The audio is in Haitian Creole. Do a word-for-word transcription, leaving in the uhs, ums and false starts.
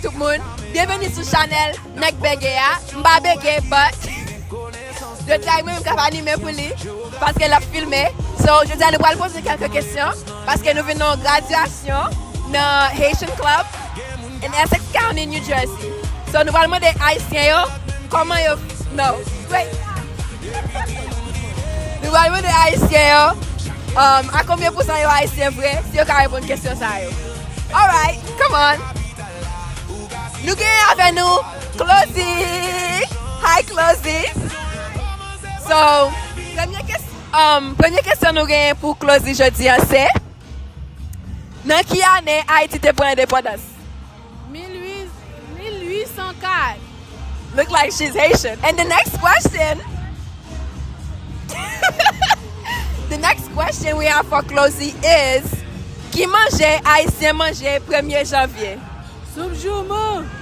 Tout moun, byenveni sou chanèl Nèg Bege a. M pa bege, but jodi a mwen menm k ap anime pou li, paske l ap filme. So, jodi a nou pral poze kèlke kesyon, paske nou vin nan yon gradyasyon nan Haitian Club in Essex County, New Jersey. So, nou pral mande Ayisyen yo kòman yo, no, wait. Nou pral mande Ayisyen yo, um, a konbyen pousan yo Ayisyen vre, si yo ka reponn kesyon sa yo. Alright, come on. Nou genyen avè nou Closey. Hi, Closey. So, premye kes-, um, premye kesyon nou genyen pou Closey jodi a se, nan ki ane Ayiti te pran endepandans? Mil uit, mil uit san kat. Look like she's Haitian. And the next question, the next question we have for Closey is, ki manje Ayisyen manje premye janvye? Soup joumou.